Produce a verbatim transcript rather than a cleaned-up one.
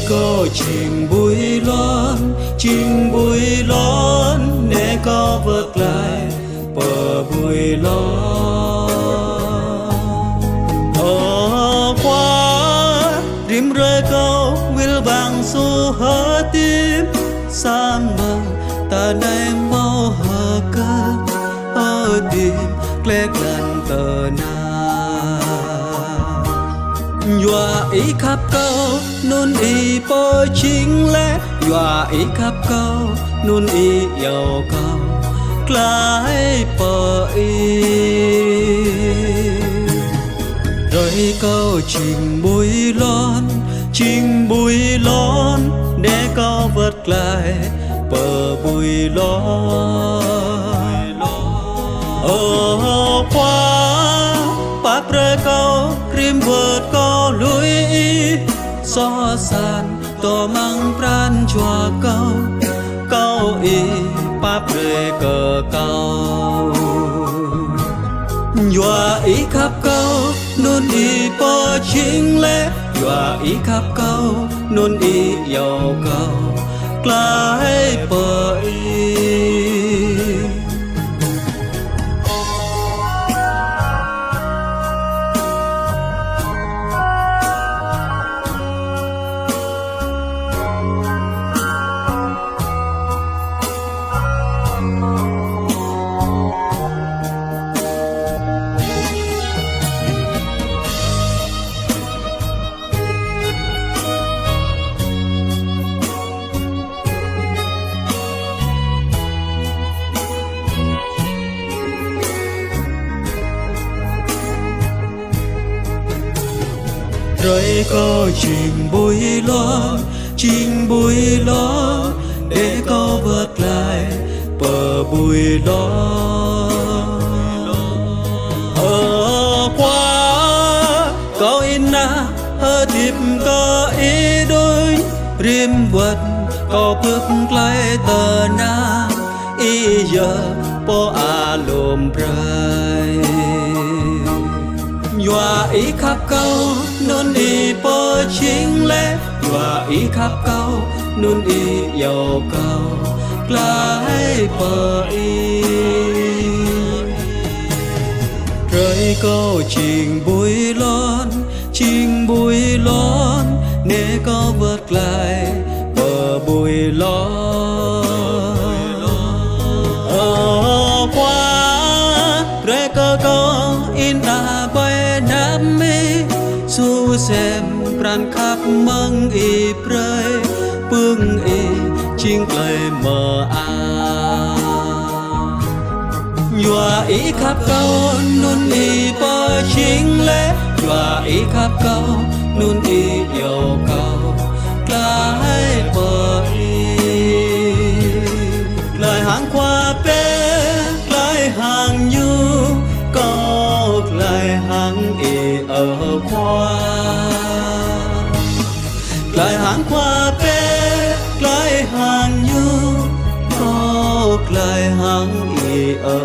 Kâo jing bui lŏn, jing bui lŏn, neh kâo wơ̆t glaĭ pơ bui lŏn. Ơ Khua, rĭm hrơi kâo wĭl wang su hơdip, samơ̆ ta anai hmâo hơgĕt hơdip gleh glan tơnap. Yua Ih khăp kâo anŭn Ih pơjing laih, yua Ih khăp kâo anŭn Ih iâu kâo glaĭ pơ Ih. Hrơi kâo jing bui lŏn, jing bui lŏn, neh kâo wơ̆t glaĭ pơ bui lŏn. Ơ Khua, pap brơi kâo rĭm wơ̆t kâo lui Ih, soh sat tŏ amăng pran jua kâo, kâo Ih pap brơi kơ kâo. Yua Ih khăp kâo anŭn Ih pơjing laih, yua Ih khăp kâo anŭn Ih iâu kâo glaĭ pơ Ih. Hrơi kâo jing bui lŏn, jing bui lŏn, neh kâo wơ̆t glaĭ pơ bui lŏn. Ơ Khua, kâo ih nao hơdip kơ Ih đôč, rĭm wơ̆t kâo bưp glaĭ tơnap, Ih yơh pô alum brơi. Yua Ih khăp kâo anŭn Ih pơjing laih, yua Ih khăp kâo anŭn Ih iâu kâo glaĭ pơ Ih. Hrơi kâo jing bui lŏn, jing bui lŏn, neh kâo wơ̆t glaĭ pơ bui lŏn. Ơ Khua, brơi kơ kâo Ih nao ƀơi anăp mih, su sem pran khăp mơ̆ng Ih brơi, pơ̆ng Ih jing tơlơi mơak. Yua Ih khăp kâo anŭn Ih pơjing laih, yua Ih khăp kâo anŭn Ih iâu kâo glaĭ pơ Ih. Glaĭ hăng Khua bĕ, glaĭ hăng Ñu, kâo glaĭ hăng Ih ơ Khua. Glaĭ hăng Khua bĕ, glaĭ hăng Ñu, kâo glaĭ hăng Ih ơ